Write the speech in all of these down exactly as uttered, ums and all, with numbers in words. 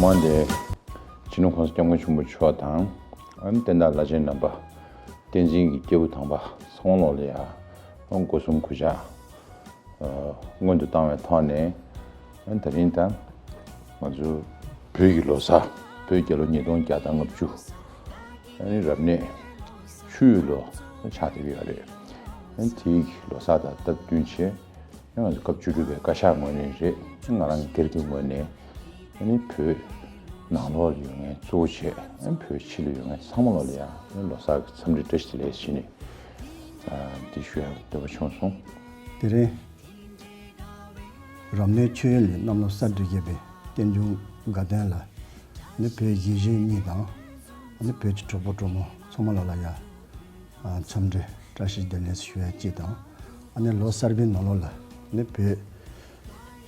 འོན་ཏེ་སྤྱི་ནོར་༸གོང་ས་༸སྐྱབས་མགོན་ཆེན་པོ་མཆོག་དང་། ཨ་ནི་བསྟན་བདག་བླ་ཆེན་རྣམ་པ། བསྟན་འཛིན་གྱི་སྐྱེས་བུ་དམ་པ་ཚང་མ་ལོག་ལ་ཡ། སྒོ་གསུམ་གུས་ཕྱག་སྔོན་དུ་བཏང་བའི་ཐོག་ནས། ཨ་ནི་ད་རིང་ད་ང་ཚོ་བོད་ཀྱི་ལོ་གསར། བོད་རྒྱལ་ལོ་ཉིས་སྟོང་བརྒྱ་དང་ལྔ་བཅུ། ཨ་ནི་རབ་གནས་ཆུ་ཡོས་ལོ་ཆགས་བསྡད་ཀྱི་ཡོད་རེད། ཨ་ནི་དེའི་ལོ་གསར་དང་སྟབས་བསྟུན་བྱས། ང་ཚོ་སྐབས་བཅུ་དྲུག་པའི་བཀའ་ཤག་ངོས་ནས་རེད། ང་རང་སྒེར་གྱི་ངོས་ནས། ཨ་ནི་བོད་ནང་ལོགས་ལ་ཡོད་མཁན་གཙོ་བོ་བྱས། ཨ་ནི་བོད་ཕྱི་ལ་ཡོད་མཁན་ཚང་མ་ལོག་ལ་ཡང་ལོ་གསར་གྱི་འཚམས་འདྲི་བཀྲ་ཤིས་བདེ་ལེགས་ཞུས་ནས། ཨ། འདི་ཞུ་ཡག་འདོད་པ་བྱུང་སོང་། དེ་རིང་རབ་གནས་ཆུ་ཡོས་ལོའི་གནམ་ལོ་གསར་འགྲེལ་བརྒྱབ་པའི་རྟེན་འབྱུང་དགའ་སྟོན་ལ། ཨ་ནི་བོད་གཞིས་བྱེས་གཉིས་དང་། ཨ་ནི་བོད་ཀྱི་གྲོགས་པོ་གྲོགས་མོ་ཚང་མ་ལོག་ལ་ཡ། ཨ། འཚམས་འདྲི་བཀྲ་ཤིས་བདེ་ལེགས་ཞུ་ཡ་གཅིག་དང་། ཨ་ནི་ལོ་གསར་པའི་ནང་ལོགས་ལ་ནི་བོད་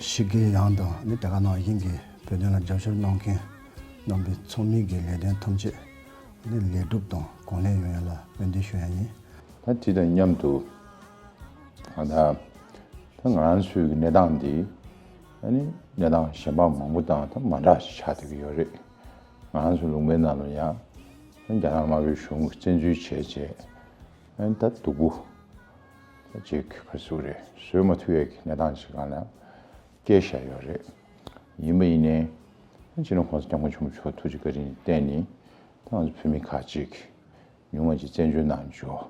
ཕྱི་རྒྱལ་ཡོངས་དང་ནི་དེ་ག་ནང་བཞིན་གྱི་བོད་དོན་ལ་རྒྱབ་སྐྱོར་གནང་མཁན་རྣམ་པའི་ཚང་མའི་གི་ལས་དོན་ཐམས་ཅད་ནི་ལེགས་གྲུབ་དང་གོང་ལེགས་ཡོང་ཡ་ལ་སྨོན་འདུན་ཞུ་ཡ་ཡིན། ད་དེ་དང་མཉམ་དུ། ཨ། ད་ད་ང་རང་ཚོའི་གི་གནས་སྟངས་འདི། ཨ་ནི་གནས་སྟངས་གཞན་པ་མང་པོ་དང་ད་མ་འདྲ་ཞིག་ཆགས་བསྡད་ཀྱི་ཡོད་རེད། ང་རང་ཚོ་ལུང་པའི་ནང་ལ་ཡང་རྒྱ་ནག་དམར་པོའི་གཞུང་གིས་བཙན་འཛུལ་བྱས་རྗེས། ཨ་ནི་ད་སྡུག་པོ་ཅིག་ག་རེ་ཟེར་དགོས་རེད། བཟོད་མ་ཐུབ་ཡས་ཀྱི་གནས་སྟངས་ཅིག་སྒང་ལ་སྐྱེས་བཞག་ཡོད་རེད། ཡིན་པ་ཡིན་ནའི་ཨ་སྤྱི་ནོར་༸གོང་ས་༸སྐྱབས་མགོན་ཆེན་པོ་མཆོག་ཐུགས་རྗེ་བཀའ་དྲིན་བརྟེན་ནས། ད་ང་ཚོ་བོད་མི་ཁག་ཅིག་ཉུང་ངུ་ཅིག་བཙན་བྱོལ་ནང་འབྱོར།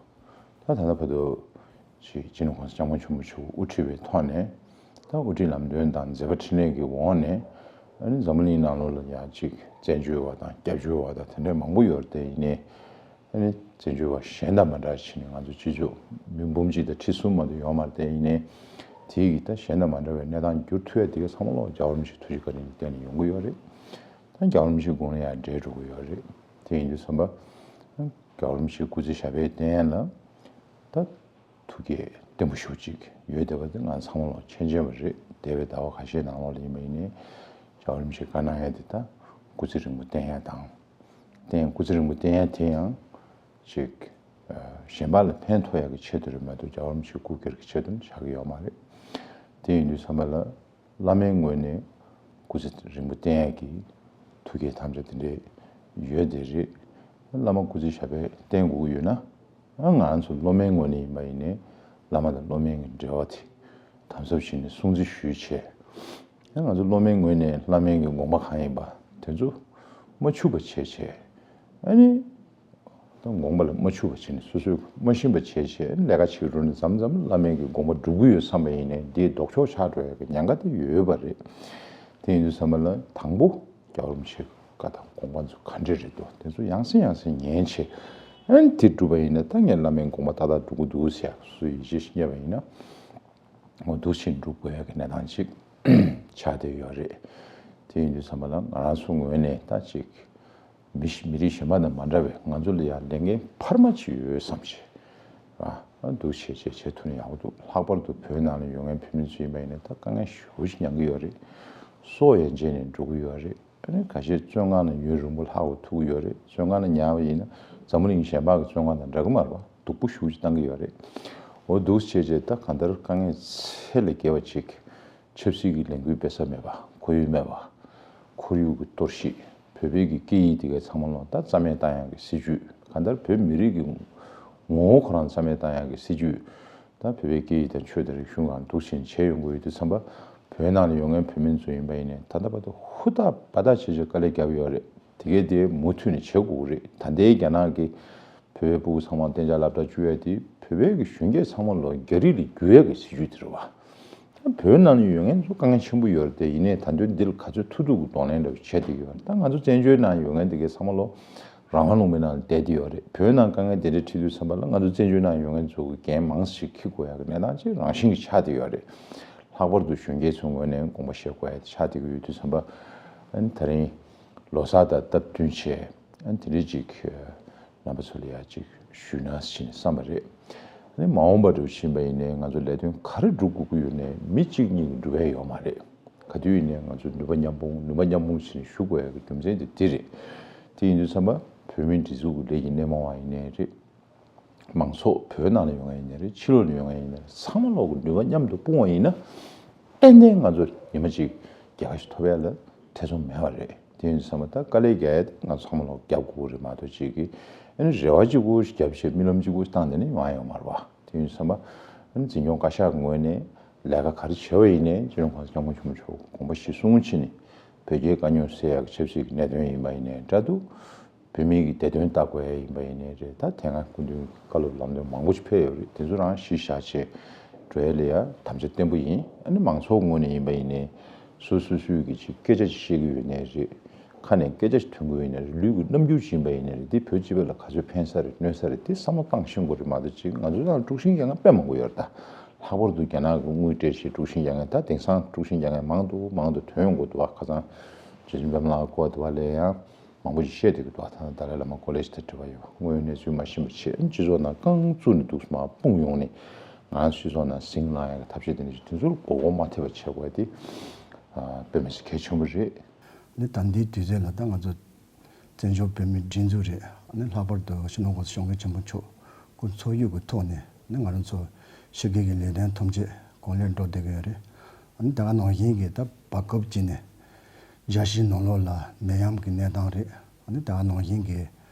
ད་ད་ལྟ་བར་དུ་ཅིག་སྤྱི་ནོར་༸གོང་ས་༸སྐྱབས་མགོན་ཆེན་པོ་མཆོག་དབུ་ཁྲིད་པའི་ཐོག་ནས། ད་དབུ་ཁྲིད་ལམ་སྟོན་དང་མཛད་པ་འཕྲིན་ལས་ཀྱི་འོག་ནས། ཨ་ནི་འཛམ་བུ་གླིང་ནང་ལོགས་ལ་ཡང་ཅིག་བཙན་བྱོལ་བ་དང་སྐྱབས་བཅོལ་བ་དང་དེ་འདྲ་མང་པོ་ཡོད་རེད་དེ། ཡིན་ནའི་ཨ་ནི་བཙན་བྱོལ་བ་གཞན་དང་མ་འདྲ་བྱས་ནས་ང་ཚོ་སྤྱི་ཚོགས་མི་འབུམ་གཅིག་དང་ཁྲི་གསུམ་མ་གཏོགས་ཡོད་མ་རེད་དེ། ཡིན་ནའི་དེ་གི་ད་གཞན་དང་མ་འདྲ་བའི་གནས་སྟངས་འགྱུར་ཐུབ་ཡ་དེ་ག་ཚང་མ་ལོག་རྒྱལ་བ་རིན་པོ་ཆེའི་ཐུགས་རྗེ་བཀའ་དྲིན་གྱི་བརྟེན་ནས་ཡོང་གི་ཡོད་རེད། ད་རྒྱལ་བ་རིན་པོ་ཆེའི་དགུང་ལ་ཡང་བགྲེས་འགྲོ་གི་ཡོད་རེད། དེ་ཡིན་དུས་ཙམ་པ། རྒྱལ་བ་རིན་པོ་ཆེའི་སྐུ་ཚེ་ཞབས་པད་བརྟན་ཡ་ལ། ད་ཐུགས་བསྐྱེད་བརྟན་པོ་ཞེ་པོ་ཅིག་ཡོད་བསྡད་པ་དེ་ང་ཚང་མ་ལོག་མཁྱེན་མཁྱེན་པ་རེད། འདས་པའི་ཟླ་བ་ཁ་ཤས་ནང་ལོགས་ལ་ཡིན་པ་ཡིན་ནའི་རྒྱལ་བ་རིན་པོ་ཆེས་བཀའ་གནང་ཡ་དེ་ད་སྐུ་ཚེ་རིང་པོ་བརྟན་ཡ་དང་། བརྟན། སྐུ་ཚེ་རིང་པོ་བརྟན་ཡ་དེ་ཡང་ཅིག་ཨ་གཞན་པ་ལ་ཕན་ཐོགས་ཡ་གི་ཆེད་དུ་རེད་མ་གཏོགས་རྒྱལ་བ་རིན་པོ་ཆེ་སྐུ་སྒེར་གྱི་ཆེད་དུ་ཆགས་ཀྱི་ཡོད་མ་རེད། དེ་ཡིན་དུས་ཙམ་པ་ལ། བླ་མའི་ངོས་ནས་སྐུ་ཚེ་རིང་པོ་བརྟན་ཡག་གི་ཐུགས་བསྐྱེད་དམ་བཅའ་དེ་འདྲས་ཡོད་དེ་རེད། བླ་མ་སྐུ་ཚེ་ཞབས་པད་བརྟན་དགོས་ཀྱི་ཡོད་ན། ང་རང་ཚོ་སློབ་མའི་ངོས་ནས་ཡིན་པ་ཡིན་ནའི་བླ་མ་དང་སློབ་མའི་འབྲེལ་བ་དེ་དམ་ཟབ་བྱས་ནས་སྲུང་བརྩི་ཞུས་བྱས། ང་ཚོ་སློབ་མའི་ངོས་ནས་བླ་མའི་གི་དགོངས་པ་གང་ཡིན་པ་དེ་ཚོ་མ་འཆུག་པ་བྱས་བྱས། ཨ་ནི། ད་དགོངས་པ་ལ་མ་འཆུག་པ་བྱས་ནས་སོ་སོས་མ་ཤེས་པ་བྱས་བྱས་ལས་ཀ་བྱེད་རུང་ནས་མཚམས་མཚམས་བླ་མའི་གི་དགོངས་པ་སྒྲུབ་ཀྱི་ཡོད་བསམ་པ་ཡིན་ནའི་འདིའི་ལྡོག་ཕྱོགས་ཆགས་འགྲོ་ཡག་གི་ཉེན་ཁ་དེ་ཡོད་པ་རེད། དེ་ཡིན་དུས་ཙམ་པ་ལ་དང་པོ་རྒྱལ་བ་རིན་པོ་ཆེའི་བཀའ་དང་དགོངས་པ་ཚོ་ག་འདྲས་རེད་འདུག་དེ་ཚོ་ཡང་སེ་ཡང་སེ་ཉན་བྱས། ཨ་ནི་དེ་སྒྲུབ་པ་ཡིན་ན་ད་ངས་བླ་མའི་དགོངས་པ་ཏག་ཏག་སྒྲུབ་ཀྱི་འདུག་ཟེར་ཡག་སུ་ཡིད་ཆེས་ཤིག་རྙེད་པ་ཡིན་ན། འོ་འདུག་བྱས་སྒྲུབ་དགོས་ཡག་གི་གནས་སྟངས་ཅིག་ཆགས་བསྡད་ཡོད་རེད། དེ་ཡིན་དུས་ཙམ་པ་ལ་ང་རང་ཚོ་ངོས་ནས་ད་ཅིག་མི་ཤི་མི་རིགས་གཞན་པ་དང་མ་འདྲ་བའི་ང་ཚོ་ལ་ཡང་ལས་འགན་འཕར་མ་ཅིག་ཡོད་བསམ་བྱས། ཨ་འདུག་བྱས་བྱས་བྱེད་ཐུབ་ན་ཡག་པོ་འདུག་ལྷག་པར་དུ་བོད་ནང་ལ་ཡོད་མཁན་བོད་མི་ཚོ་ཡིན་པ་ཡིན་ན་ད་དཀའ་ངལ་ཞེ་པོ་ཅིག་མྱངས་ཀྱི་ཡོད་རེད། སྲོག་ཡན་ཆད་ནས་འགྲོ་གི་ཡོད་རེད། ཨ་ནི་ཁ་ཤས་བཙོན་ཁང་ནང་ཉུང་རིང་པོ་ལྷག་པ་ཐུག་གི་ཡོད་རེད། བཙོན་ཁང་ནང་ཉར་བ་ཡིན་ན་འཛམ་བུ་གླིང་གཞན་པ་གི་བཙོན་ཁང་དང་འདྲ་གི་མ་རེད་པ། སྡུག་པོ་ཞེ་པོ་ཅིག་བཏང་གི་ཡོད་རེད། འོ་འདུག་བྱས་བྱས་ད་གང་ལྟར་དཀའ་ངལ་ཚད་ལས་བརྒལ་བ་ཅིག་ཆབ་སྲིད་ཀྱི་ལས་འགུལ་སྤེལ་ས་མེད་པ། ཁོར་ཡུག་མེད་པ། ཁོར་ཡུག་གི་གཏོར་བཤིག་བོད་པའི་གི་སྐད་ཡིག་དེ་གའི་ཚང་མ་ལོག་ད་རྩ་མེད་བཏང་ཡག་གི་སྲིད་ཇུས། གང་ལྟར་བོད་མི་རིགས་ཀྱི་ངོ་བོ་ཁོ་རང་རྩ་མེད་བཏང་ཡག་གི་སྲིད་ཇུས། ད་བོད་པའི་སྐད་ཡིག་དང་ཆོས་དང་རིག་གཞུང་སྒང་འདུག་བྱས་ནས་བྱས་ཡོང་གི་ཡོད་དུས་ཙམ་པ། བོད་ནང་ལ་ཡོད་མཁན་བོད་མི་ཚོ་ཡིན་པ་ཡིན་ནའི་ད་ལྟ་བར་དུ་ཧུར་ཐག་འབད་ཐག་བྱས་བྱས་དཀའ་ལས་བརྒྱབ་ཡོད་རེད། དེ་གས་དེ་མུ་མཐུད་ནས་བྱེད་དགོས་ཀྱི་རེད། ད་ལྟའི་རྒྱ་ནག་གིས་བོད་པའི་སྤུ་གུ་ཚང་མ་གཏན་འཇགས་སློབ་གྲྭ་བཅུག་ཡ་དེ་བོད་པའི་གི་གཞོན་སྐྱེས་ཚང་མ་ལོག་རྒྱ་རིགས་ལ་བསྒྱུར་ཡ་གི་སྲིད་ཇུས་དེ་རེད་བ། བོད་ནང་ལ་ཡོད་མཁན་ཚོ་དཀའ་ངལ་ཆེན་པོ་ཡོད་རེད་དེ། ཡིན་ནའི་ད་དུང་འདི་ལ་ག་ཚོད་ཐུབ་ཐུབ་ཀྱི་གདོང་ལེན་འདྲ་བོ་བྱས་བསྡད་ཀྱི་ཡོད་རེད། ད་ང་ཚོ་བཙན་བྱོལ་ནང་ཡོད་མཁན་དེ་གའི་ཚང་མ་ལོ་རང་དབང་ལུང་པའི་ནང་ལ་བསྡད་བསྡད་ཡོད་རེད། བོད་ནང་དཀའ་ངལ་དེ་འདྲ་འཕྲད་དུས་ཙམ་པ་ལ་ང་ཚོ་བཙན་བྱོལ་ནང་ཡོད་མཁན་ཚོ་གི་འགན་མང་ཙམ་ཞིག་འཁྱེར་དགོས་ཡག་གི་གནས་སྟངས་ཅིག་རང་བཞིན་གྱིས་ཆགས་བསྡད་ཡོད་རེད། ལྷག་པར་དུ་གཞོན་སྐྱེས་ཚོའི་ངོས་ནས་དགོངས་པ་བཞེས་དགོས་ཡག་དེ་ཆགས་བསྡད་ཀྱི་ཡོད་དུས་ཙམ་པ། ཨ་ནི་ད་རིང་ལོ་གསར་དང་སྟབས་བསྟུན་བྱས། ཨ་ནི་དེ་འདྲའི་ཅིག་རྣམ་པ་ཚོ་ལ་ཡ་ཅིག་ཞུས་ན་ཟེར་ནས་བསམ་པ་རེད། ཨ་ནི་མ་འོངས་པ་འདྲ་བོ་ཕྱིན་པ་ཡིན་ནའི་ང་ཚོ་ལས་དོན་ག་རེ་སྒྲུབ་དགོས་ཀྱི་ཡོད་ནའི་མི་གཅིག་གཉིས་ཀྱིས་འགྲུབ་ཡ་ཡོད་མ་རེད། ག་དུས་ཡིན་ནའི་ང་ཚོ་ནུས་པ་མཉམ་སྤུངས་ནུས་པ་མཉམ་སྤུངས་ཟེར་ནས་ཞུ་དགོས་ཡ་གི་རྒྱུ་མཚན་དེ་འདི་རེད། དེ་ཡིན་དུས་ཙམ་པ་བོད་མིའི་སྒྲིག་འཛུགས་ཀྱི་ལས་ཀྱི་སྣེ་མང་བ་ཡིན་ནའི་རེད། མང་ཚོགས་བོད་ནང་ལ་ཡོད་མཁན་ཡིན་ནའི་རེད། ཕྱི་ལོགས་ལ་ཡོད་མཁན་ཡིན་ནའི་རེད། ཚང་མ་ལོག་གི་ནུས་པ་མཉམ་དུ་སྤུངས་པ་ཡིན་ན། ཏན་ཏན་ང་ཚོ་ཉི་མ་གཅིག་རྒྱལ་ཁ་ཞིག་ཐོབ་ཡ་ལ་ཐེ་ཚོམ་མེད་པ་རེད། དེ་ཡིན་དུས་ཚང་མ་ད་དཀའ་ལས་རྒྱག་ཡ་དེ་ང་ཚོ་ཚང་མ་ལོག་རྒྱབ་དགོས་རེད་མ་གཏོགས་ཅིག་གི་ཨ་ནི་རེ་བ་གཅིག་པོ་ཞིག་རྒྱབ་བྱས་རྨི་ལམ་གཅིག་པོ་ཞིག་བཏང་བསྡད་ན་ཡོང་ཡ་ཡོད་མ་རེད་བ། དེ་ཡིན་དུས་ཚང་མ་ཨ་ནི་འཛིན་སྐྱོང་བཀའ་ཤག་ངོས་ནས་ལས་ཀ་ག་རེ་བྱས་པ་ཡིན་ནའི་སྤྱི་ནོར་གོང་ས་སྐྱབས་མགོན་ཆེན་པོ་མཆོག་དགོངས་པ་གཞིར་བཟུང་བྱས་ནས་བོད་རྒྱའི་དཀའ་རྙོག་སེལ་ཡག་གི་ཆབ་སྲིད་ཀྱི་གནད་དོན་ཡིན་པ་ཡིན་ནའི་འདྲ་འདུག་བོད་མི་གི་བདེ་དོན་ལྟ་དགོས་ཡ་ཡིན་པ་ཡིན་ནའི་རེད། ད་དེ་སྔ་སྐུ་མདུན་གྱི་བཀའ་སློབ་ལམ་སྟོན་མང་པོ་ཞིག་ཕེབས་ཡོད་རེད། དེ་ཚོ་རང་གཞི་བཞག་བྱས་འགྲོ་ཡ་ལ་ཡ་དམ་བཅའ་བརྟན་པོ་ཡིན། ཨ་ནི་མང་ཚོགས་ངོས་ནས་ཡིན་པ་ཡིན་ནའི་སོ་སོ་སོའི་གི་ཅིག་སྐད་ཆ་ཅིག་བཤད་ཀྱི་ཡོད་ནའི་རེད། ཁ་ནས་སྐད་ཆ་ཞིག་ཐོན་གྱི་ཡོད་ནའི་རེད། ལུས་ཀྱི་རྣམ་འགྱུར་ཅིག་ཡིན་པ་ཡིན་ནའི་རེད། འདི་བོད་སྤྱི་པ་ལ་ག་ཚོད་ཕན་ས་རེད་གནོད་ས་རེད། དེ་བསམ་བློ་བཏང་ཤེས་དགོས་རེད་མ་གཏོགས་ཅིག་ང་ཚོའི་ནང་ལ་དཀྲུག་ཤིང་རྒྱག་མཁན་དཔེ་མང་པོ་ཡོད་རེད། ད་ལྷག་པར་དུ་རྒྱ་ནག་གི་དངུལ་སྤྲད་བྱས་དཀྲུག་ཤིང་རྒྱག་མཁན། ད་དེང་སང་དཀྲུག་ཤིང་རྒྱག་མཁན་མང་དུ་མང་དུ་ཐོན་ཡོང་གི་འདུག་བ། ཁ་སང་རྗེ་བཙུན་པདྨ་ལགས་སྐོར་དུ་བ་ལས་ཡང་མང་པོ་ཞིག་བཤད་བསྡད་ཀྱི་འདུག་ད་ལྟ་ཏཱ་ལའི་བླ་མ་ཀོ་ལེ་ཇི་དང་འབྲེལ་བ་ཡོད་པ། དངོས་ཡོད་གནས་ཚུལ་མ་ཤེས་པ་བྱས། སྤྱི་ཚོགས་ནང་རྐང་བཙུགས་ནས་འདུག་སེ་མར་སྤུངས་ཡོང་ནས་ང་རང་ཚོ་སྤྱི་ཚོགས་ནང་ཟིང་ལངས་ཡག་གི་ཐབས་ཤེས་དེ་འདྲ་ཞིག་དེ་ཚོར་མགོ་སྐོར་མ་ཐེབས་པ་བྱེད་དགོས་ཡ་དེ་དཔེ་མི་སྲིད་གལ་ཆེན་པོ་རེད། ནི་ད་ལྟའི་དུས་ཚོད་ལ་ད་ང་ཚོ་བཙན་བྱོལ་བོད་མིའི་སྒྲིག་འཛུགས་རེད། ནི་ལྷག་པར་དུ་སྤྱི་ནོར་གོང་ས་སྐྱབས་མགོན་ཆེན་པོ་མཆོག་སྐུ་འཚོ་བཞུགས་ཀྱི་ཐོག་ནས་ནི་ང་རང་ཚོ་ཕྱི་རྒྱལ་གྱི་ལས་དོན་ཐམས་ཅད་གོང་ལེགས་འགྲོ་བསྡད་ཀྱི་ཡོད་རེད། ཨ་ནི་ད་ག་ནང་བཞིན་གྱི་ད་བར་སྐབས་ཅིག་ནས་རྒྱལ་སྤྱིའི་ནང་ལོགས་ལ་ནད་ཡམས་ཀྱི་གནས་སྟངས་རེད། ཨ་ནི་ད་ག་ནང་བཞིན་གྱི་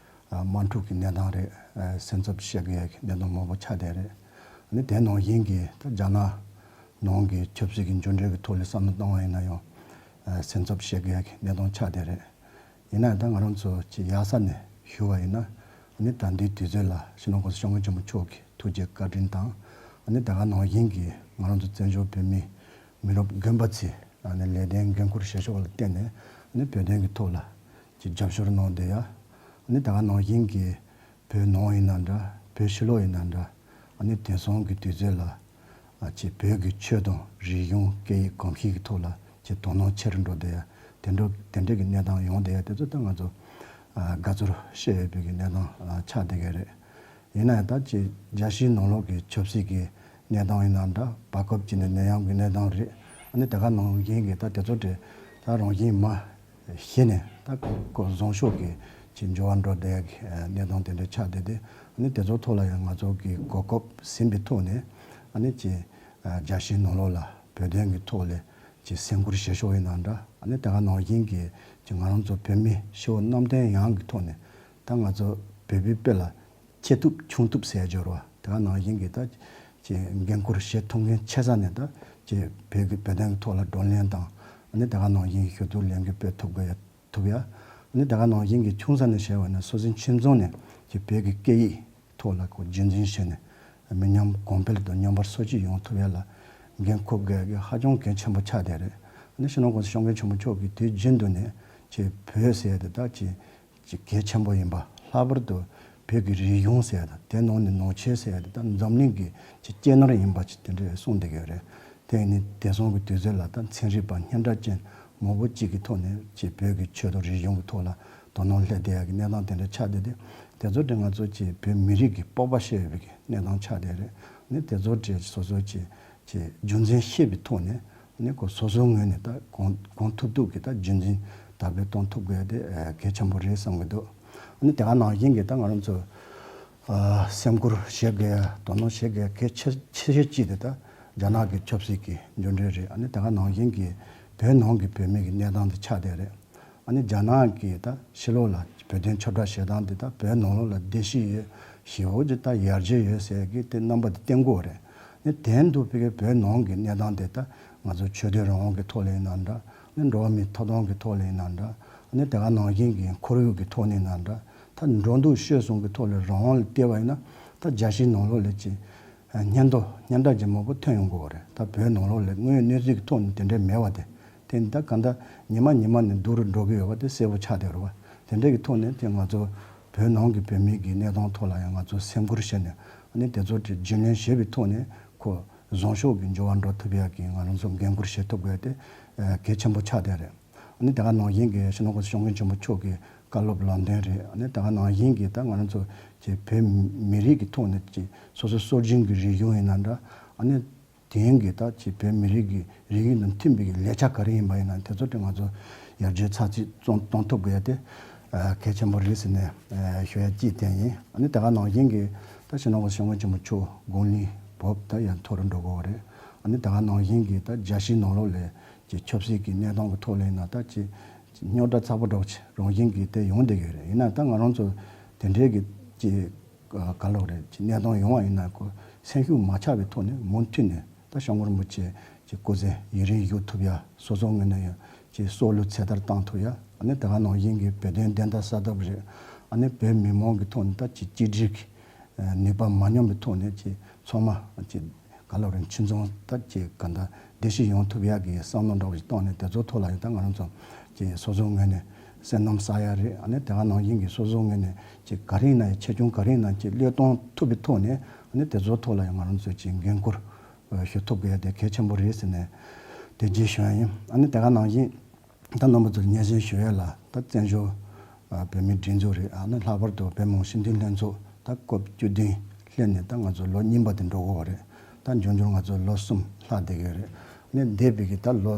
ཨ་དམག་འཁྲུག་གི་གནས་སྟངས་རེད། ཨ་སེམས་འཚབ་བྱེད་དགོས་ཡ་གི་གནས་སྟངས་མང་པོ་ཆགས་བསྡད་རེད། ཨ་ནི་དེ་ནང་བཞིན་གྱི་ད་རྒྱ་ནག་ནང་གི་ཆབ་སྲིད་ཀྱི་འགྱུར་འགྲོས་ཀྱི་ཐོག་ལ་བསམ་བློ་བཏང་བ་ཡིན་ན་ཡང་ཨ་སེམས་འཚབ་བྱེད་དགོས་ཡ་གི་གནས་སྟངས་ཆགས་བསྡད་རེད། ཡིན་ན་ཡང་ད་ང་རང་ཚོ་ཅིག་ཡག་ས་ནས་ཞུ་བ་ཡིན་ན། ཨ་ནི་ད་ལྟའི་དུས་ཚོད་ལ་སྤྱི་ནོར་གོང་ས་སྐྱབས་མགོན་ཆེན་པོ་མཆོག་གི་ཐུགས་རྗེ་བཀའ་དྲིན་དང་། ཨ་ནི་ད་ག་ནང་བཞིན་གྱི་ང་རང་ཚོ་བཙན་བྱོལ་བོད་མི་མི་རབས་རྒན་པ་ཚོས་ཨ་ནི་ལས་དོན་འགན་འཁུར་བཞེས་ཕྱོགས་ལ་བརྟེན་ནས་ཨ་ནི་བོད་དོན་གྱི་ཐོག་ལ་ཅིག་རྒྱབ་སྐྱོར་གནང་བསྡད་ཡ། ཨ་ནི་ད་ག་ནང་བཞིན་གྱི་བོད་ནང་ཡིན་ན་འདྲ་བོད་ཕྱི་ལོགས་ཡིན་ན་འདྲ། ཨ་ནི་དེང་སང་གི་དུས་ཚོད་ལ་ཨ་ཅིག་བོད་ཀྱི་ཆོས་དང་རིག་གཞུང་སྐད་ཡིག་གོམས་གཤིས་ཀྱི་ཐོག་ལ་ཅིག་དོ་སྣང་ཆེ་རུ་འགྲོ་བསྡད་ཡ་དེ་འདྲ་དེ་འདྲ་གི་གནས་སྟངས་ཡོང་བསྡད་ཡ་དེ་ཚོ་ད་ང་ཚོ་ཨ་དགའ་ཚོར་བྱེད་འོས་པའི་གི་གནས་སྟངས་ཨ་ཆགས་བསྡད་ཀྱི་རེད། ཡིན་ན་ཡང་ད་ཅིག་རྒྱལ་སྤྱིའི་ནང་ལོགས་ཀྱི་ཆབ་སྲིད་ཀྱི་གནས་སྟངས་ཡིན་ན་འདྲ་བར་སྐབས་ཅིག་ནས་ནད་ཡམས་ཀྱི་གནས་སྟངས་རེད། ཨ་ནི་དེ་ག་ནང་བཞིན་གྱི་ད་དེ་ཚོ་དེ་ད་རང་བཞིན་མ་གཞི་ནས་ད་ཁོ་བཟང་ཕྱོགས་ཀྱི་ཅིག་འགྱུར་བ་འགྲོ་བསྡད་ཡ་གི་གནས་སྟངས་དེ་འདྲ་ཆགས་བསྡད་དེ། ཨ་ནི་དེ་ཚོ་ཐོག་ལ་ཡང་ང་ཚོ་གི་གོ་སྐབས་ཟིན་པའི་ཐོག་ནས་ཨ་ནི་ཅིག་རྒྱལ་སྤྱིའི་ནང་ལོགས་ལ་བོད་དོན་གྱི་ཐོག་ལ་ཅིག་སེམས་ཁུར་བྱེད་ཕྱོགས་ཡིན་ན་འདྲ། ཨ་ནི་དེ་ག་ནང་བཞིན་གྱི་ཅིག་ང་རང་ཚོ་བོད་མི་སྤྱི་བོ་གནམ་བསྟན་ཡང་གི་ཐོག་ནས་ད་ང་ཚོ་བོད་པའི་དཔེ་ལ་ཆེ་ཐུབ་ཆུང་ཐུབ་ཟེར་ཡ་སྦྱོར་བ་དེ་ག་ནང་བཞིན་གྱི་ད་ཅིག་འགན་ཁུར་བཞེས་ཐུབ་མཁན་ཆེ་ས་ནས་ད་ཅིག་བོད་ཀྱི་བོད་དོན་གྱི་ཐོག་ལ་བགྲོ་གླེང་དང་། ཨ་ནི་དེ་ག་ནང་བཞིན་གྱི་ཞུ་གཏུག་ལས་འགུལ་སྤེལ་ཐུབ་དགོས་ཡ་ཐུབ་ཡ། ཨ་ནི་དེ་ག་ནང་བཞིན་གྱི་ཆུང་ས་ནས་བྱས་པ་ན་སོ་སོའི་ཁྱིམ་ཚང་ནས་ཅིག་བོད་ཀྱི་སྐད་ཡིག་ཐོག་ལ་ཁོ་རྒྱུན་འཛིན་བྱས་ནས་མི་ཉམས་གོང་འཕེལ་དང་མཉམ་པར་སོར་ཆུད་ཡོང་ཐུབ་ཡ་ལ་འགན་འཁུར་དགོས་ཡ་གི་ཧ་ཅང་གལ་ཆེན་པོ་ཆགས་བསྡད་རེད། ཨ་ནི་སྤྱི་ནོར་གོང་ས་སྐྱབས་མགོན་ཆེན་པོ་མཆོག་གིས་དུས་རྒྱུན་དུ་ནས་ཅིག་བོད་ཟེར་ཡ་དེ་ད་ཅིག་ཅིག་གལ་ཆེན་པོ་ཡིན་པ། ལྷག་པར་དུ་བོད་ཀྱི་རིག་གཞུང་ཟེར་ཡ་དང་དེ་ནང་ནས་ནང་ཆོས་ཟེར་ཡ་དེ་ད་འཛམ་གླིང་གི་ཅིག་སྐྱེས་ནོར་ཡིན་པ་ཅིག་དེ་འདྲས་གསུངས་བསྡད་ཀྱི་ཡོད་རེད། དེ་ཡིན་ནའི་དེང་སང་གི་དུས་ཚོད་ལ་ད་ཚན་རིག་པ་སྙན་གྲགས་ཅན་མང་པོ་གཅིག་གི་ཐོག་ནས་ཅིག་བོད་ཀྱི་ཆོས་དང་རིག་གཞུང་གི་ཐོག་ལ་དོ་སྣང་སླེབས་བསྡད་ཡ་གི་གནས་སྟངས་དེ་འདྲ་ཆགས་བསྡད་དེ། དེ་ཚོ་དེ་ང་ཚོ་ཅིག་བོད་མི་རིགས་ཀྱི་སྤོབས་པ་བཤད་འོས་པའི་གི་གནས་སྟངས་ཆགས་བསྡད་རེད། ནི་དེ་ཚོ་དེ་སོ་སོ་ཅིག་ཅིག་རྒྱུ་མཚན་ཤེས་པའི་ཐོག་ནས་ནི་ཁོ་སོ་སོའི་ངོས་ནས་ད་གང་གང་ཐུབ་ཐུབ་ཀྱིས་ད་རྒྱུན་འཛིན་དར་སྤེལ་གཏོང་ཐུབ་དགོས་ཡ་དེ་གལ་ཆེན་པོ་རེད་བསམ་གྱི་འདུག་ནི་དེ་ག་ནང་བཞིན་གྱི་ད་ང་རང་ཚོ་ཨ་སེམས་ཁུར་བྱེད་དགོས་ཡ་དོ་སྣང་བྱེད་དགོས་ཡ་གལ་ཆེ་ཆེ་ཤོས་གཅིག་དེ་ད་རྒྱ་ནག་གི་ཆབ་སྲིད་ཀྱི་འགྱུར་འགྲོས་རེད། ཨ་ནི་དེ་ག་ནང་བཞིན་གྱི་བོད་ནང་གི་བོད་མི་གི་གནས་སྟངས་དེ་ཆགས་བསྡད་རེད། ཨ་ནི་རྒྱ་ནག་གིས་ད་ཕྱི་ལོགས་ལ་བོད་དོན་ཁྱབ་བསྒྲགས་བྱེད་སྟངས་དེ་ད་བོད་ནང་ལོགས་ལ་བདེ་སྐྱིད་ཡོད་ཞེ་པོ་ཅིག་ད་ཡར་རྒྱས་ཡོད་ཟེར་གི་དེ་རྣམ་པ་དེ་བསྟན་གྱི་ཡོད་རེད། ནི་དེ་འདུག་པའི་བོད་ནང་གི་གནས་སྟངས་དེ་ད་ང་ཚོ་ཆོས་དད་རང་དབང་གི་ཐོག་ལ་ཡིན་ན་འདྲ། ནི་འགྲོ་བ་མིའི་ཐོབ་ཐང་གི་ཐོག་ལ་ཡིན་ན་འདྲ། ནི་དེ་ག་ནང་བཞིན་གྱི་ཁོར་ཡུག་གི་ཐོག་ནས་ཡིན་ན་འདྲ། ད་འགྲོ་འདུག་སྤྱོད་གསུམ་གྱི་ཐོག་ལ་རང་དབང་ལ་བལྟས་པ་ཡིན་ན་ད་རྒྱལ་སྤྱིའི་ནང་ལོགས་ལ་ཅིག་སྙན་ཐོ་སྙན་གྲགས་ཅན་མང་པོ་ཐོན་ཡོང་གི་ཡོད་རེད། ད་བོད་ནང་ལོགས་ལ་དངོས་ཡོད་གནས་ཚུལ་གྱི་ཐོག་ནས་དེ་འདྲ་མེད་པ་དེ། དེ་ནི་ད་གང་ལྟར་ཉི་མ་ཉི་མ་ནས་སྡུག་རུ་འགྲོ་གི་ཡོད་པ་དེ་གསལ་པོ་ཆགས་བསྡད་རེད་བ། དེ་འདྲ་གི་ཐོག་ནས་དེ་ང་ཚོ་བོད་ནང་གི་བོད་མི་གི་གནས་སྟངས་ཐོག་ལ་ཡང་ང་ཚོ་སེམས་ཁུར་བྱས་ནས་ཨ་ནི་དེ་ཚོ་དེ་རྒྱུན་ལེན་བྱས་པའི་ཐོག་ནས་ཁོ་བཟང་ཕྱོགས་ཀྱི་འགྱུར་བ་འགྲོ་ཐུབ་ཡག་གི་ང་རང་ཚོ་འགན་ཁུར་བྱེད་ཐུབ་དགོས་དེ་གལ་ཆེན་པོ་ཆགས་བསྡད་རེད། ཨ་ནི་དེ་ག་ནང་བཞིན་གྱི་སྤྱི་ནོར་གོང་ས་སྐྱབས་མགོན་ཆེན་པོ་མཆོག་གི་བཀའ་སློབ་ལམ་སྟོན་རེད། ཨ་ནི་དེ་ག་ནང་བཞིན་གྱི་ད་ང་རང་ཚོ་ཅིག་བོད་མི་རིགས་ཀྱི་ཐོག་ནས་ཅིག་སོ་སོ་སྲོལ་རྒྱུན་གྱི་རིག་གཞུང་ཡིན་ན་འདྲ། ཨ་ནི་དེང་གི་ད་ཅིག་བོད་མི་རིགས་ཀྱི་རིག་གཞུང་དང་མཐུན་པའི་ལས་འཆར་ག་རེ་ཡིན་པ་ཡིན་ན་དེ་ཚོ་དེ་ང་ཚོ་ཡར་རྒྱས་ཚགས་ཚུད་གཏོང་གཏོང་ཐུབ་དགོས་ཡ་དེ་གལ་ཆེན་པོ་རེད་ཟེར་ནས་ཞུ་ཡ་གཅིག་དེ་ཡིན། ཨ་ནི་དེ་ག་ནང་བཞིན་གྱི་ད་སྤྱི་ནོར་གོང་ས་སྐྱབས་མགོན་ཆེན་པོ་མཆོག་དགུང་ལོ་བབས་ད་ཡར་མཐོ་རུ་འགྲོ་གི་ཡོད་རེད། ཨ་ནི་དེ་ག་ནང་བཞིན་གྱི་ད་རྒྱལ་སྤྱིའི་ནང་ལོགས་ལ་ཅིག་ཆབ་སྲིད་ཀྱི་གནས་སྟངས་ཀྱི་ཐོག་ལ་ཡིན་ན་ད་ཅིག་ རྙོག་དྲ་ཚ་པོ་འདྲ་བོ་ཅིག་རང་བཞིན་གྱིས་དེ་ཡོང་བསྡད་ཀྱི་ཡོད་རེད། ཡིན་ན་ད་ང་རང་ཚོ་དེ་འདྲའི་གི་ཅིག་ག་ལབ་རེད། ཅིག་གནས་སྟངས་ཡོང་བ་ཡིན་ན་ཁོ་སེམས་ཤུགས་མ་ཆག་པའི་ཐོག་ནས་མུ་མཐུད་ནས་ད་སྐྱབས་མགོན་རིན་པོ་ཆེ་ཅིག་སྐུ་ཚེ་ཡུན་རིང་བཞུགས་ཐུབ་ཡ། སོ་སོ་ངོས་ནས་ཡང་ཅིག་སྲོག་བླུ་ཚེ་ཐར་བཏང་ཐུབ་ཡ། ཨ་ནི་དེ་ག་ནང་བཞིན་གྱི་བོད་དོན་བདེན་མཐའ་གསལ་ཐབས་རེད། ཨ་ནི་བོད་མི་མང་གི་ཐོག་ནས་ད་ཅིག་གཅིག་སྒྲིལ་གྱི་ནུས་པ་མ་ཉམས་པའི་ཐོག་ནས་ཅིག་ཚང་མ་ཅིག་ག་ལབ་རེད། ཁྱིམ་ཚང་ད་ཅིག་ག་འདྲ་བདེ་སྐྱིད་ཡོང་ཐུབ་ཡག་གི་བསམ་བློ་འདྲ་བོ་ཞིག་བཏང་ནས་དེ་ཚོ་ཐོག་ལ་ཡང་ད་ང་རང་ཚོ་ཅིག་སོ་སོའི་ངོས་ནས་སེམས་གཏམ་བསགས་ཡག་རེད། ཨ་ནི་དེ་ག་ནང་བཞིན་གྱི་སོ་སོའི་ངོས་ནས་ཅིག་ག་རེ་ཡིན་ན་ཡང་ཆེ་ཆུང་ག་རེ་ཡིན་ན་ཅིག་བློས་གཏོང་ཐུབ་པའི་ཐོག་ནས་ཨ་ནི་དེ་ཚོ་ཐོག་ལ་ཡང་ང་རང་ཚོས་ཅིག་འགན་འཁུར་ཞུ་ཐུབ་དགོས་ཡ་དེ་གལ་ཆེན་པོ་རེད་ཟེར་ནས་དེ་རྗེས་ཞུ་ཡ་ཡིན། ཨ་ནི་དེ་ག་ནང་བཞིན། ད་རྣམ་པ་ཚོར་སྙན་སེང་ཞུ་ཡས་ལ་ད་བཙན་བྱོལ་བོད་མིའི་སྒྲིག་འཛུགས་རེད། ཨ་ནི་ལྷག་པར་དུ་བོད་མི་མང་སྤྱི་འཐུས་ལྷན་ཚོགས་ད་སྐབས་བཅུ་བདུན་སླེབས་ནས་ད་ང་ཚོ་ལོ་གཉིས་པ་དེ་འགྲོ་གི་ཡོད་རེད། ད་འབྱུང་འགྱུར་ང་ཚོ་ལོ་གསུམ་ལྷག་བསྡད་ཀྱི་ཡོད་རེད། ཨ་ནི་འདས་པའི་གི་ད་ལོ་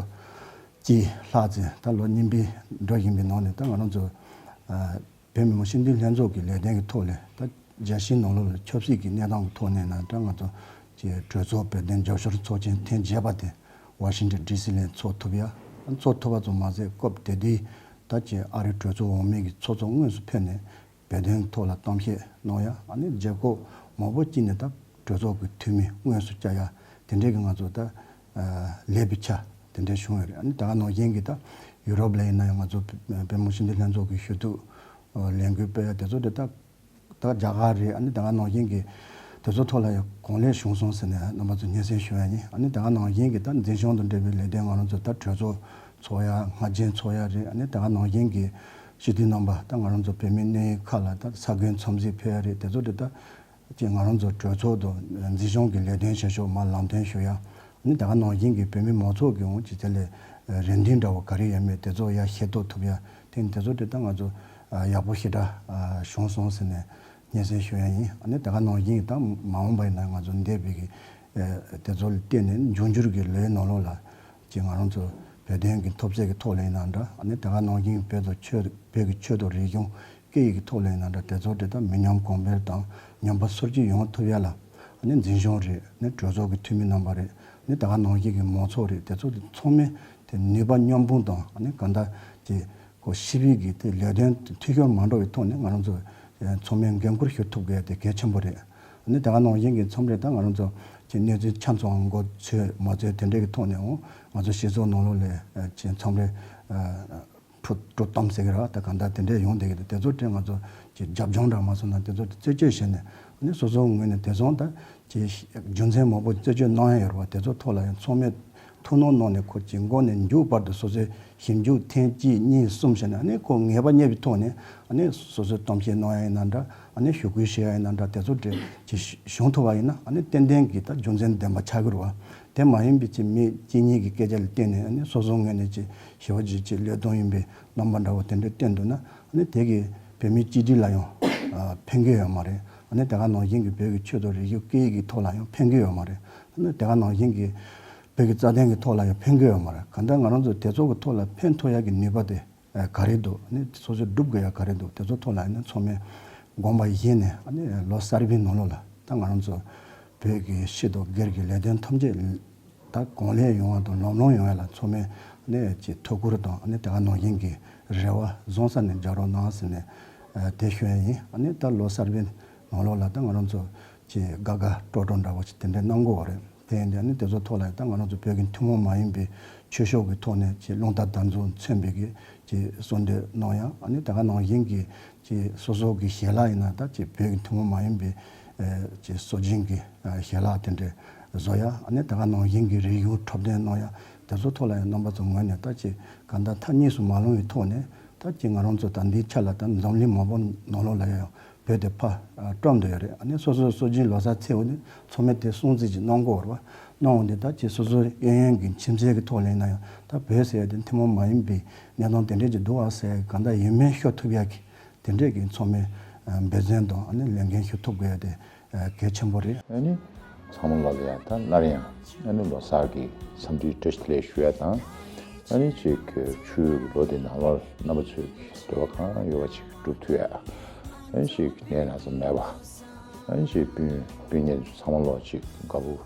གཅིག་ལྷག་ཙམ་ད་ལོ་གཉིས་པའི་འགྲོ་བཞིན་པའི་ནང་ནས་ད་ང་རང་ཚོ་ཨ། བོད་མི་མང་སྤྱི་འཐུས་ལྷན་ཚོགས་ཀྱི་ལས་དོན་གྱི་ཐོག་ལས་ད་རྒྱལ་སྤྱིའི་ནང་ལོགས་ལ་ཆབ་སྲིད་ཀྱི་གནས་སྟངས་ཀྱི་ཐོག་ནས་ན་ད་ང་ཚོ་ཀྱི་གྲོས་ཚོགས་བོད་དོན་རྒྱབ་སྐྱོར་ཚོགས་ཆེན་ཐེངས་བརྒྱད་པ་དེ་ཝ་ཤིང་ཊོན་ཌི་སི་ལ་ཚོགས་ཐུབ་ཡ། ཚོགས་ཐུབ་པ་ཙམ་མ་ཟད་སྐབས་དེ་དུས་ད་ཀྱི་ཨ་རིའི་གྲོས་ཚོགས་འོག་མའི་གི་ཚོགས་གཙོ་དངོས་སུ་ཕེབས་ནས་བོད་དོན་ཐོག་ལ་གཏམ་བཤད་གནང་ཡ། ཨ་ནི་རྒྱལ་ཁབ་མང་པོ་ཅིག་ནས་ད་གྲོས་ཚོགས་ཀྱི་འཐུས་མི་དངོས་སུ་བཅར་ཡ་དེ་འདྲའི་གི་ང་ཚོ་ད་ལས་པའི་ཆ་དེ་འདྲའི་བྱུང་ཡོད་རེད། ཨ་ནི་ད་ག་ནང་བཞིན་གྱི་ད་ཡུ་རོབ་ལ་ཡིན་ན་ཡང་ང་ཚོ་བོད་མི་མང་སྤྱི་འཐུས་ལྷན་ཚོགས་ཀྱི་ཞུ་གཏུག་ལས་འགུལ་སྤེལ་ཡ་དེ་ཚོ་དེ་ད་ད་རྒྱ་གར་རེད། ཨ་ནི་ད་ག་ནང་བཞིན་གྱི་དེ་ཚོ་ཐོག་ལ་ཡང་གང་ལེགས་བྱུང་སོང་ཟེར་ནས་རྣམ་པ་ཚོ་སྙན་སེང་ཞུ་ཡ་ཡིན། ཨ་ནི་ད་ག་ནང་བཞིན་གྱི་ད་འཛིན་སྐྱོང་དང་འབྲེལ་བའི་ལས་དོན་ང་རང་ཚོ་ད་གྲོས་ཚོགས་ཚོགས་ཡ་སྔ་རྗེས་ཚོགས་ཡ་རེད། ཨ་ནི་ད་ག་ནང་བཞིན་གྱི་སྤྱི་འཐུས་རྣམ་པ་ད་ང་རང་ཚོ་བོད་མིའི་གནད་ཡོད་ཁག་ལ་ད་ས་ཁུལ་འཚམས་གཟིགས་ཕེབས་ཡ་རེད། དེ་ཚོ་དེ་ད་ཅིག་ང་རང་ཚོ་གྲོས་ཚོགས་དང་འཛིན་སྐྱོང་གི་ལས་དོན་བྱེད་ཕྱོགས་མར་ལམ་སྟོན་ཞུ་ཡ། ཨ་ནི་ད་ག་ནང་བཞིན་གྱི་བོད་མི་མང་ཚོགས་ཀྱི་འོང་ཅིག་དེ་ལས་རེ་འདུན་འདྲ་བོ་ག་རེ་ཡོད་མེད་དེ་ཚོ་ཡར་ཤེས་རྟོགས་ཐུབ་ཡ། དེ་དེ་ཚོ་དེ་ད་ང་ཚོ་ཡག་པོ་ཞེ་དྲག་བྱུང་སོང་ཟེར་ནས་སྙན་སེང་ཞུ་ཡ་ཡིན། ཨ་ནི་ད་ག་ནང་བཞིན་ད་མ་འོངས་པ་ཡིན་ན་ང་ཚོ་འདས་པའི་གི་དེ་ཚོ་ལ་བརྟེན་ནས་འབྱུང་འགྱུར་གྱི་ལོའི་ནང་ལོགས་ལ་ཅིག་ང་རང་ཚོ་བོད་དོན་གྱི་འཐབ་རྩོད་ཀྱི་ཐོག་ལ་ཡིན་ན་འདྲ། ཨ་ནི་ད་ག་ནང་བཞིན་བོད་དང་ཆོས་བོད་ཀྱི་ཆོས་དང་རིག་གཞུང་སྐད་ཡིག་གི་ཐོག་ལ་ཡིན་ན་འདྲ། དེ་ཚོ་དེ་དག་མི་ཉམས་གོང་འཕེལ་དང་ཉམས་པ་སོར་ཆུད་ཡོང་ཐུབ་ཡ་ལ་ཨ་ནི་འཛིན་སྐྱོང་རེད། ཨ་ནི་གྲོས་ཚོགས་ཀྱི་འཐུས་མི་རྣམ་པ་རེད། ཨ་ནི་ད་ག་ནང་བཞིན་གྱི་མང་ཚོགས་རེད། དེ་ཚོ་དེ་ཚང་མས་དེ་ནུས་པ་མཉམ་སྤུངས་དང་ཨ་ནི་གང་ལྟར་གྱི་གོ་ཤེས་པའི་གི་དེ་ལས་དོན་འཐུས་ཤོར་མ་འགྲོ་བའི་ཐོག་ནས་ང་རང་ཚོ་ཚང་མས་འགན་འཁུར་ཞུ་ཐུབ་དགོས་དེ་གལ་ཆེན་པོ་རེད། ཨ་ནི་ད་ག་ནང་བཞིན་གྱི་མཚམས་རེ་ད་ང་རང་ཚོ་གི་གནས་ཚུལ་ཆ་ཚང་མགོ་ཚོས་མ་ཚོས་དེ་འདྲའི་གི་ཐོག་ནས་འོང་ང་ཚོ་སྤྱི་ཚོགས་ནང་ལོགས་ལ་ཅིག་མཚམས་རེ་ཁྲོ་ཁྲོ་གཏམ་ཟེར་གི་ར་ད་གང་ལྟར་དེ་འདྲས་ཡོང་བསྡད་ཀྱི་འདུག་དེ་ཚོ་དེ་ང་ཚོ་ཅིག་རྒྱབ་ལྗོངས་འདྲ་མ་སོང་ན་དེ་ཚོ་དེ་རྩད་གཅོད་བྱས་ནས་ཨ་ནི་སོ་སོའི་ངོས་ནས་དེ་ཚོ་ད་ཅིག་རྒྱུ་མཚན་མང་པོ་རྩད་གཅོད་གནང་ཡ་ཡོད་རེད་བ། དེ་ཚོ་ཐོག་ལ་ཡང་ཚང་མས་ཐུགས་སྣང་གནང་ནས་ཁོ་ཅིག་མགོ་ནས་མཇུག་བར་དུ་སོ་སོའི་ཞིབ་འཇུག་ཐེངས་གཅིག་གཉིས་གསུམ་བྱས་ནས་ཨ་ནི་ཁོ་ངེས་པ་རྙེད་པའི་ཐོག་ནས་ཨ་ནི་སོ་སོའི་གཏམ་བཤད་གནང་ཡ་ཡིན་ན་འདྲ། ཨ་ནི་ཞུ་སྐུལ་བྱེད་ཡ་ཡིན་ན་འདྲ། དེ་ཚོ་དེ་ཅིག་བྱུང་ཐུབ་པ་ཡིན་ན་ཨ་ནི་ཏན་ཏན་གྱི་ད་རྒྱུ་མཚན་ལྡན་པ་ཆགས་ཀྱི་རེད་བ། དེ་མ་ཡིན་པའི་ཅིག་མི་གཅིག་གཉིས་ཀྱི་སྐད་ཆ་ལ་བརྟེན་ནས་ཨ་ནི་སོ་སོའི་ངོས་ནས་ཅིག་ཞི་བ་ཅིག་ཅིག་བློས་གཏོང་ཡིན་པའི་རྣམ་པ་འདྲ་བོ་དེ་འདྲ་བསྟན་འདུག་ན་ཨ་ནི་དེ་གིས་བོད་མིའི་གཅིག་སྒྲིལ་ལ་ཡང་ཕན་གྱི་ཡོད་མ་རེད། ཨ་ནི་དེ་ག་ནང་བཞིན་གྱི་བོད་ཀྱི་ཆོས་དང་རིག་གཞུང་སྐད་ཡིག་གི་ཐོག་ལ་ཡང་ཕན་གྱི་ཡོད་མ་རེད། ཨ་ནི་དེ་ག་ནང་བཞིན་གྱི་བོད་ཀྱི་རྩ་དོན་གྱི་ཐོག་ལ་ཡང་ཕན་གྱི་ཡོད་མ་རེད། གང་ལྟར་ང་རང་ཚོ་དེ་ཚོ་གི་ཐོག་ལ་ཕན་ཐོགས་ཡག་གི་ནུས་པ་དེ་ག་རེ་འདུག་ཨ་ནི་སོ་སོས་སྒྲུབ་དགོས་ཡག་ག་རེ་འདུག་དེ་ཚོ་ཐོག་ལ་ཨ་ནི་ཚང་མས་དགོངས་པ་བཞེས་ནས་ཨ་ནི་ལོ་གསར་པའི་ནང་ལོགས་ལ་ད་ང་རང་ཚོ་བོད་ཀྱི་སྤྱི་དང་སྒེར་གྱི་ལས་དོན་ཐམས་ཅད་ད་གང་ལེགས་ཡོང་བ་དང་ལམ་ལྷོང་ཡོང་བ་ལ་ཚང་མས་ཨ་ནི་ཅིག་ཐུགས་ཁུར་དང་ཨ་ནི་དེ་ག་ནང་བཞིན་གྱི་རེ་བ་བཟང་ས་ནས་རྒྱག་རོགས་གནང་ཟེར་ནས་དེ་ཞུ་ཡ་ཡིན། ཨ་ནི་ད་ལོ་གསར་པའི་ནང་ལོགས་ལ་ད་ང་རང་ཚོ་ཅིག་དགའ་དགའ་སྤྲོ་སྤྲོ་འདྲ་བོ་ཅིག་དེ་འདྲ་གནང་དགོས་པ་རེད། དེ་ཡིན་དུས་ཨ་ནི་དེ་ཚོ་ཐོག་ལ་ཡང་ད་ང་རང་ཚོ་བོད་ཀྱི་ཐུན་མོང་མ་ཡིན་པའི་ཆོས་ཕྱོགས་ཀྱི་ཐོག་ནས་ཅིག་རླུང་རྟ་དར་འཛུགས་མཚོན་པའི་གི་ཅིག་གསོལ་འདེབས་གནང་ཡ། ཨ་ནི་ད་ག་ནང་བཞིན་གྱི་ཅིག་སོ་སོ་གི་ཞལ་ལག་ཡིན་ན་ད་ཅིག་བོད་ཀྱི་ཐུན་མོང་མ་ཡིན་པའི་ཅིག་སྲོལ་རྒྱུན་གྱི་ཞལ་ལག་དེ་འདྲ་བཟོ་ཡ། ཨ་ནི་ད་ག་ནང་བཞིན་གྱི་རིག་གཞུང་འཁྲབ་སྟོན་གནང་ཡ། དེ་ཚོ་ཐོག་ལ་ཡང་རྣམ་པ་ཚོ་ངོས་ནས་ད་ཅིག་ག་འདྲ་ཐག་ཉེ་སུ་མ་ལྷུང་བའི་ཐོག་ནས་ད་ཅིག་ང་རང་ཚོ་ད་འདིའི་ཆ་ལ་ད་འཛམ་གླིང་མང་པོ་ནང་ལོགས་ལ་ཡང་བོད་དེ་ཕར་བཀྲམ་འདོད་ཡོད་རེད། ཨ་ནི་སོ་སོའི་སྲོལ་རྒྱུན་ལོ་གསར་ཚེས་འོ་ནི་ཚང་མས་དེ་སྲུང་བརྩི་ཅིག་གནང་དགོས་རེད་བ། གནང་འོང་དེ་ད་ཅིག་སོ་སོའི་གཡས་གཡོན་གྱི་ཁྱིམ་མཚེས་ཀྱི་ཐོག་ལ་ཡིན་ན་ཡང་ད་བོད་ཟེར་ཡ་དེ་ཐུན་མོང་མ་ཡིན་པའི་གནས་སྟངས་དེ་འདྲས་ཅིག་འདུག་ཨ་ཟེར་ཡ་གང་ལྟར་ཡིད་སྨོན་ཤོར་ཐུབ་ཡ་གི་དེ་འདྲས་ཀྱི་ཚང་མས་འབད་བརྩོན་དང་ཨ་ནི་ལས་འགན་ཞུ་ཐུབ་དགོས་ཡ་དེ་གལ་ཆེན་པོ་རེད། ཨ་ནི་ཚང་མ་ལ་ལ་ཡང་ད་སླར་ཡང་ཨ་ནི་ལོ་གསར་གྱི་འཚམས་འདྲིའི་བཀྲ་ཤིས་བདེ་ལེགས་ཞུ་ཡ་དང་། ཨ་ནི་ཅིག་ཆུ་ལོ་འདི་ནང་ལོགས་རྣམ་པ་ཚོས་འདོད་པ་གང་ཡོད་པ་ཅིག་འགྲུབ་ཐུབ་ཡ། ཨ་ནི་ཅིག་ནད་ན་ཚ་མེད་པ། ཨ་ནི་ཅིག་སྤུན་སྤུན་ཉེ་ཚང་མ་ལོག་ཅིག་དགའ་པོ་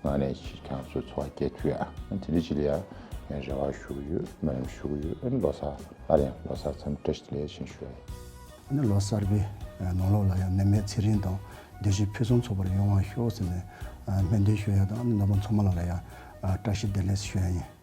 ངང་ནས་ཅིག་ཁྱེད་ཚོའི་འཚོ་བ་སྐྱེལ་ཐུབ་ཡ། ཨ་ནི་དེ་འདྲ་ཅིག་ལ་ཡ་ ངས་རེ་བ་ཞུ་གི་ཡོད། སྨོན་ལམ་ཞུ་གི་ཡོད། ཨ་ནི་ལོ་གསར་སླར་ཡང་ལོ་གསར་མཚམས་བཀྲ་ཤིས་བདེ་ལེགས་ཞེས་ཞུ་ཡ་ཡིན། ཨ་ནི་ལོ་གསར་པའི་ནང་ལོགས་ལ་ཡང་ནད་མེད་ཚེ་རིང་དང་བདེ་སྐྱིད་ཕུན་སུམ་ཚོགས་པར་ཡོང་བ་ཤོག་ཟེར་ནས་སྨོན་འདུན་ཞུ་ཡ་དང་། ཨ་ནི་རྣམ་པ་ཚང་མ་ལ་ལ་ཡང་བཀྲ་ཤིས་བདེ་ལེགས་ཞུ་ཡ་ཡིན།